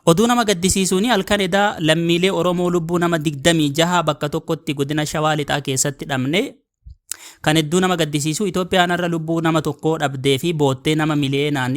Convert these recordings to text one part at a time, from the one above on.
Oduu nama gaddisiisuun halkan edaa lammiilee Oromoo lubbuu nama 26 bakka tokkotti godina Shawaa Lixaa keessatti dhabne. Kan hedduu nama gaddisiisu, Itoophiyaan har'a lubbuu nama tokkoo dhabdee fi boottee nama miliyeenaan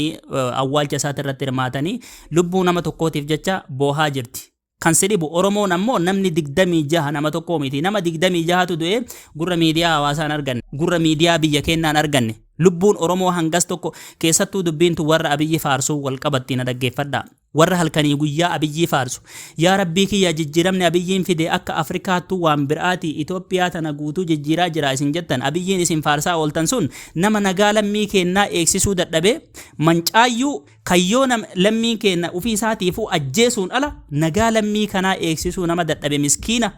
awwaalcha isaati irratti hirmaatanii lubbuu nama tokkootiif jecha boohaa jirti. Kan si dhibu, Oromoon ammoo namni 26 nama tokkoo miti. Nama 26tu du'ee gurra miidiyaa hawaasaan arganne. Gurra miidiyaa biyya keenyaan arganne. Lubbuun Oromoo hangas tokko. Keessattuu dubbiintu warra Abiyyi faarsuu wal qabatti, na dhaggeeffadhaa. Warra halkanii guyyaa Abiyyii faarsu. Yaa Rabbii kiyya, jijjiiramni Abiyyiin fide akka Afrikaattuu waan biraati, Itoophiyaa tana guutuu jijjiiraa jira isin jettan. Abiyyiin isin faarsaa ooltan sun nama nagaa lammii keennaa eegsisuu dadhabee mancaayyuu kayyoo lammii keenna ofii isaatiifuu ajjeesuun ala nagaa lammii kanaa eegsisuu nama dadhabe, miskiina.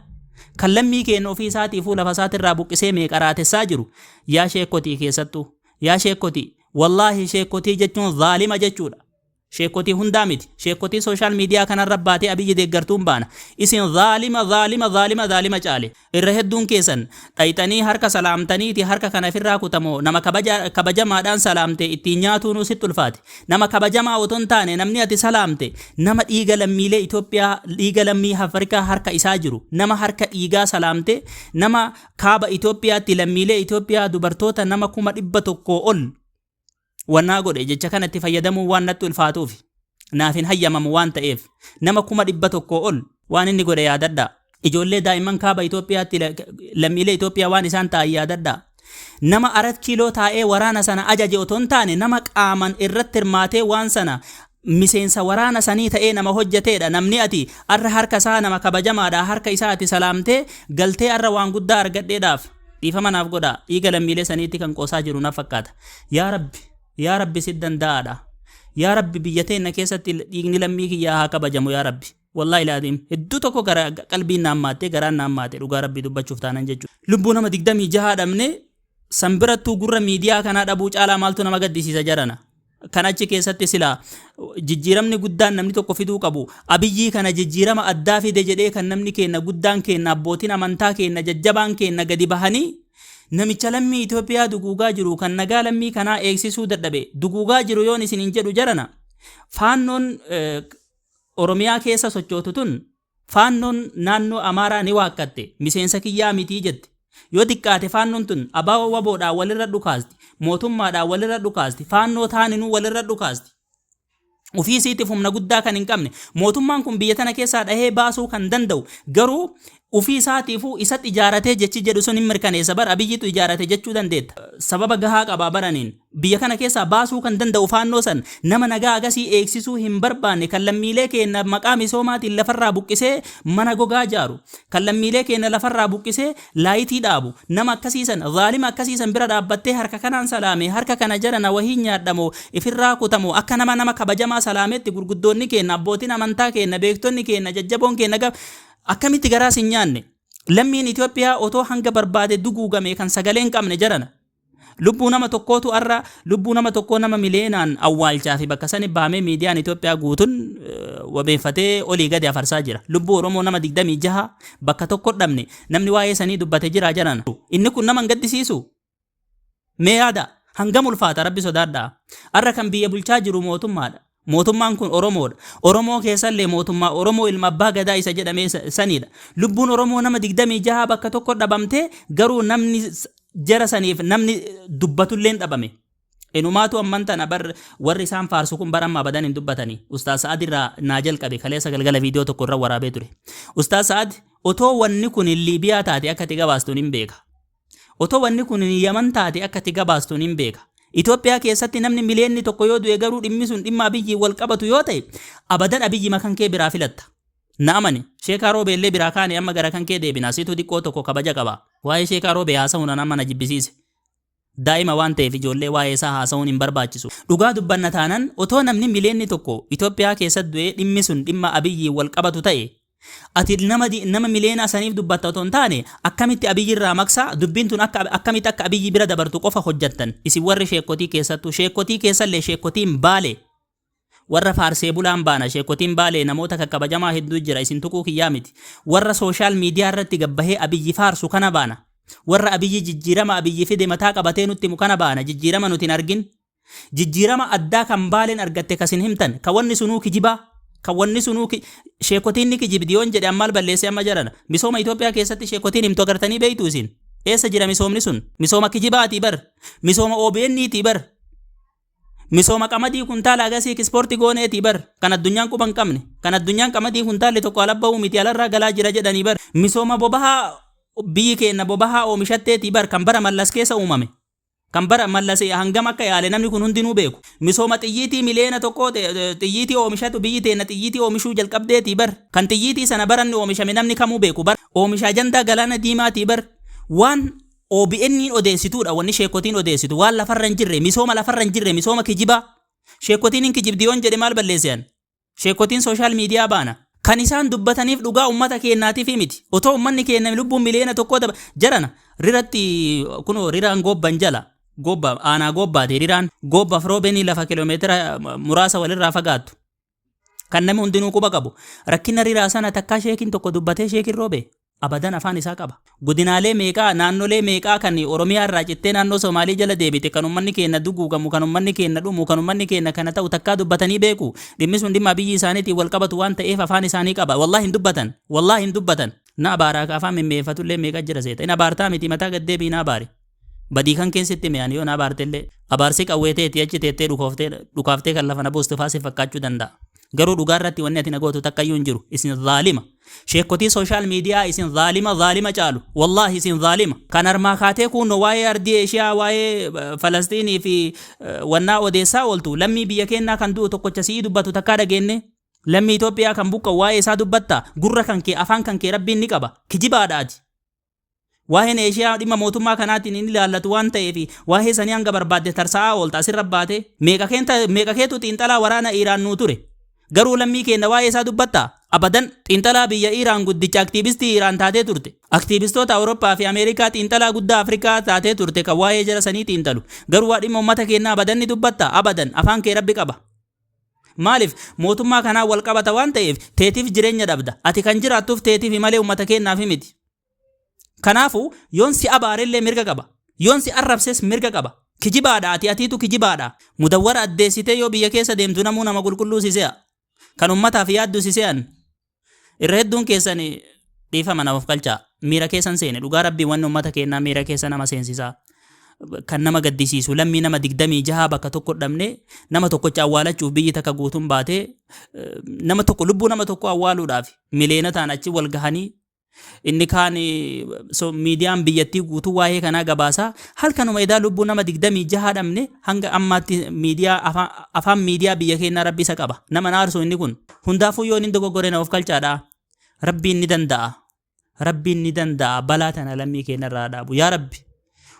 Kan lammii keenna ofii isaatiifuu lafa isaatirraa buqqisee meeqa raatessaa jiru. Yaa sheekotii keessattuu. Yaa sheekotii. Wallaahi, sheekotii jechuun zaalima jechuudha. Sheekotii hundaa miti. Sheekotii social media kanarra baatee Abiyyi deeggartuun baana. Isin zaalima, zaalima, zaalima, zaalima caale. Irra hedduun keessan dhayxanii harka salaamtaniiti harka kana ofirraa kutamoo nama kabajamaadhaan salaamte ittiin nyaatuunuu sitti ulfaate. Nama kabajamaa otoo hin taane, namni ati salaamte nama dhiiga lammiilee Itoophiyaa, dhiiga lammii Afrikaa harka isaa jiru. Nama harka dhiigaa salaamte, nama kaaba Itoophiyaatti lammiilee Itoophiyaa dubartoota nama 100,000 ol wannaa godhe. Jecha kanatti fayyadamuu waan natti ulfaatuuf, naaf hin hayyamamu waan ta'eef, nama 100,000 ol waan inni godhe yaadadha. Ijoollee daa'imman kaaba Itoophiyaatti lammiilee Itoophiyaa waan isaan ta'an yaadadha. Nama Arat Kiiloo taa'ee waraana sana ajaje otoo hin taane, nama qaaman irratti hirmaatee waan sana miseensa waraana sanii ta'ee nama hojjeteedha. Namni ati arra harka isaa, nama kabajamaadha, harka isaa ati salaamtee galtee arra waan guddaa argadheedhaaf, dhiifama naaf godha, dhiiga lammiilee saniitti kan qoosaa jiru na fakkaata. Yaa Rabbi, yaa Rabbi, si danda'aadha. Yaa Rabbi, biyya teenna keessatti dhiigni lammii kiyyaa haa kabajamu, yaa Rabbi. Wallaahi laadim, hedduu tokko gara qalbiin naan maattee, garaan naan maate, dhugaa Rabbii dubbachuuf taanan jechuudha. Lubbuu nama 26 dhabne, san birattuu gurra miidiyaa kanaa dhabuu caalaa maaltu nama gaddisiisa jarana? Kan achi keessatti silaa jijjiiramni guddaan namni tokko fiduu qabu, Abiyyii kana jijjiirama addaa fide jedhee kan namni keenna guddaan keenna, abbootiin amantaa keenna jajjabaan keenna gadi bahanii namicha lammii Itoophiyaa duguugaa jiru, kan nagaa lammii kanaa eegsisuu dadhabe duguugaa jiru yoon isiniin jedhu jarana, Faannoon Oromiyaa keessa sochootu tun, Faannoon naannoo Amaaraa ni waakkatte, miseensa kiyyaa mitii jette. Yoo xiqqaate Faannoon tun abaa'oo waboodhaan walirra dhukaasti, mootummaadhaan walirra dhukaasti, Faannoo taaninuu walirra dhukaasti. Ofii isiitiif humna guddaa kan hin qabne, mootummaan kun biyya tana keessaa dhahee baasuu kan danda'u, garuu ofii isaatiifuu isatti ijaaratee jechi jedhu sun hin mirkaneessa bar. Abiyyitu ijaarate jechuu dandeetta. Sababa gahaa qabaa baraniin. Biyya kana keessaa baasuu kan danda'u Faannoo san, nama nagaa agasii eegsisuu hin barbaanne, kan lammiilee keenya maqaa misoomaatiin lafarraa buqqisee mana gogaa jaaru, kan lammiilee keenya lafarraa buqqisee laayitii dhaabu, nama akkasii san, zaalima akkasii san bira dhaabbattee harka kanaan salaame, harka kana jala na wahii nyaadhamoo ifirraa kutamoo akka nama kabajamaa salaametti gurguddoonni keenya, abbootiin amantaa keenya, beektonni keenya jajjaboon keenya akkamitti garaas hin nyaanne? Lammiin Itoophiyaa otoo hanga barbaade duguugame kan sagalee hin qabne jarana. Lubbuu nama tokkootu har'a lubbuu nama tokkoo nama miliyeenaan awwaalchaa fi bakka sani baamee miidiyaan Itoophiyaa guutuun wabeeffatee olii gadi afarsaa jira. Lubbuu Oromoo nama 26 bakka tokko dhabne, namni waa'ee sanii dubbate jira jarana? Inni kun nama hin gaddisiisu? Mee yaada, hangam ulfaata? Rabbi sodaadhaa. Har'a kan biyya bulchaa jiru mootummaadha. Mootummaan kun Oromoodha. Oromoo keessallee mootummaa Oromoo ilma abbaa gadaa isa jedhamee sanidha. Lubbuun Oromoo nama 26 bakka tokko dhabamtee, garuu namni jara saniif namni dubbatullee dhabame. Inumaatu amman tana bar warri isaan faarsu kun bar amma abadan hin dubbatanii. Ustaaz Sa'ad irraa naa jalqabe, kaleessa galgala viidiyoo tokko irra waraabee ture. Ustaaz Sa'ad, otoo wanni kun Liibiyaa taate akka itti gabaastuun hin beeka. Otoo wanni kun Yaman taate akka itti gabaastuun hin beeka. Itoophiyaa keessatti namni 1 million yoo du'e, garuu dhimmi sun dhimma Abiyyiin wal qabatu yoo ta'e, abadan Abiyyi makan kee biraa filatta. Na amani. Sheekaa Roobeellee biraa kaane, amma gara kan kee deebina. Situ xiqqoo tokko kabaja qaba. Waa'ee Sheekaa Roobee haasa'uun amma na jibbisiise. Daa'ima waan ta'eef ijoollee waa'ee isaa haasa'uun hin barbaachisu. Dhugaa dubbanna taanan, otoo namni 1 million Itoophiyaa keessatti du'ee dhimmi sun dhimma Abiyyiin wal qabatu ta'e, ati nama miliyoona saniif dubbatta otoo hin taane, akkamitti Abiyyi irraa maqsaa, dubbiin tun akka akkamitti akka Abiyyi bira dabartu qofa hojjettan. Isin warri sheekotii keessattuu, sheekotii keessallee sheekotiin Baalee, warra faarsee bulaan baana. Sheekotiin Baalee namoota kakkabajamaa hedduu jira, isin tuquu kiyyaa miti. Warra social media irratti gabbahee Abiyyi faarsu kana baana. Warra Abiyyi, jijjiirama Abiyyi fide mataa qabatee nutti himu kana baana. Jijjiirama nuti hin argin, jijjiirama addaa kan Baaleen argatte kasin himtan, ka wanni sunuu kijibaa. Kan wanni sunuu sheekotiin ni kijibdi yoon jedhe ammaal balleessee amma jarana. Misooma Itoophiyaa keessatti sheekotiin himtu agartanii beektu isin. Eessa jira misoomni sun? Misooma kijibaatii bar. Misooma OBN'tii bar. Misooma qamadii kuntaala agasii ekispoortii gooneetii bar. Kan addunyaan quba hin qabne. Kan addunyaan qamadii kuntaalli tokko ala ba'uu miti alarraa galaa jira jedhanii bar. Misooma bobahaa biyyi keenya bobahaa oomishatteetii bar kan bara Mallas keessa uumame. Kan bara Mallas hangam akka yaale namni kun hundinuu beeku. Misooma xiyyiitii 1 million xiyyiitii oomishatu biyyi teenna xiyyiitii oomishuu jalqabdeetii bar. Kan xiyyiitii sana baranni oomishame namni kamuu beeku bar. Oomisha ajandaa galaana diimaatii bar. Waan OBN odeessituudha wanni sheekotiin odeessitu waan lafarra hin jirre, misooma lafarra hin jirre, misooma kijibaa. Sheekotiin hin kijibdi yoon jedhe maal balleessan? Sheekotiin social media baana. Kan isaan dubbataniif dhugaa uummata keenyaatiif miti. Otoo uummanni keenya lubbuun 1 million daba jarana riratti kunoo riraan goobban jala goobba aanaa goobbaati riraan goobba firoobeenii lafa kiiloomeetira muraasa walirraa fagaattu. Kan namni hundinuu quba qabu. Rakkina riraa sana takkaa sheekiin tokko dubbatee sheekiin roobe abadan afaan isaa qaba. Godinaalee meeqaa, naannolee meeqaa kan Oromiyaa irraa cittee naannoo Somaalii jala deebite, kan uummanni keenya duguugamu, kan uummanni keenya dhumu, kan uummanni keenya kana ta'u takkaa dubbatanii beeku? Dhimmi sun dhimma biyyi isaaniitiin wal qabatu waan ta'eef afaan isaanii qaba. Wallaahi hin dubbatan. Wallaahi hin dubbatan. Na abaaraa afaan mimmeeffatullee meeqa jira seeta. In abaartaa miti, mataa gaddeebii na abaari. Badii kan keessatti mi'aan yoo na abaartellee abaarsi qawwee teetii achi teettee dhukaaftee kan lafa na buustu faasii fakkaachuu danda'a. Garuu dhugaa irratti wanni ati na gootu takkayyuu hin jiru. Isin zaalima. Sheekotii social media isin zaalima, zaalima caalu. Wallaahi isin zaalima. Kan armaa kaatee kunno waa'ee ardii Eeshiyaa, waa'ee Falastiinii fi wannaa odeessaa ooltu, lammii biyya keenyaa kan du'u tokkocha si'ii dubbatu takkaa dhageenne? Lammii Itoophiyaa kan buqqa'u waa'ee isaa dubbatta? Gurra kan kee, afaan kan kee rabbiin ni qaba. Kijibaadhaati. Waa'een Eeshiyaa dhimma mootummaa kanaatiin inni ilaallatu waan ta'eef waa'ee sanii hanga barbaadde tarsa'aa oolta asirra baate. Meeqa keetu xiinxalaa waraana Iiraan nuu ture? Garuu lammii keenya waa'ee isaa dubbatta? Abadan. Xiinxalaa biyya Iiraan guddicha, aktiivistii Iiraan taatee turte. Aktiivistoota Awurooppaa fi Ameerikaa, xiinxalaa guddaa Afrikaa taatee turte kan waa'ee jara sanii xiinxalu. Garuu waa dhimma uummata keenyaa abadan ni dubbatta? Abadan. Afaan kee rabbi qaba. Maaliif? Mootummaa kanaa wal qabata waan ta'eef teetiif jireenya dhabda. Ati kan jiraattuuf teetiif malee uummata keenyaaf miti. Kanaafuu yoon si abaarellee mirga qaba. Yoon si arrabses mirga qaba. Kijibaadha ati, atiitu kijibaadha. Mudawwara addeessitee yoo biyya keessa deemtu namuu nama qulqulluu si se'a. Kan ummataaf yaaddu si se'an. Irra hedduun keessan dhiifama nama of galchaa. Miira keessan seene, dhugaa rabbii wanni ummata keenyaa miira keessa nama seensisaa. Kan nama gaddisiisu lammii nama 26 bakka tokko dhabne, nama tokkocha awwaalachuuf biyyi takka guutuun baatee, nama tokko, lubbuu nama tokko awwaaluudhaaf miliyoona ta'an achi wal gahanii, inni kaan miidiyaan biyyattii guutuu waa'ee kanaa gabaasaa, halkanuma edaa lubbuu nama 26 dhabne. Hanga ammaatti miidiyaa afaan miidiyaa biyya keenyaa rabbi isa qaba. Nama naarsu inni kun hundaafuu yoo inni dogoggore na of galchaadha. Rabbiin ni danda'a, rabbiin ni danda'a balaa tana lammii keenya irraa dhaabu. Yaa rabbi,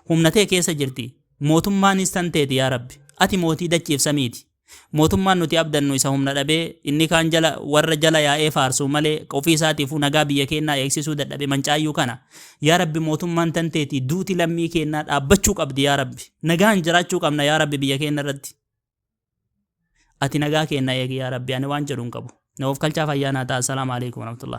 humna ta'e keessa jirti, mootummaanis tan teeti. Yaa rabbi, ati mootii dachiif samiiti. Mootummaan nuti abdannu isa humna dhabee inni kaan jala warra jala yaa'ee faarsu malee ofii isaatiifuu nagaa biyya keenyaa eegsisuu dadhabe mancaayyuu kana. Yaa rabbi, mootummaan tan teeti, duuti lammii keenyaa dhaabbachuu qabdi. Yaa rabbi, nagaan jiraachuu qabna. Yaa rabbi, biyya keenya irratti ati nagaa keenya eegi. Yaa rabbi, ani waan jedhu hin qabu. Na of kalchaa, fayyaa naa ta'a. Assalaamu alaikum warahmatullah.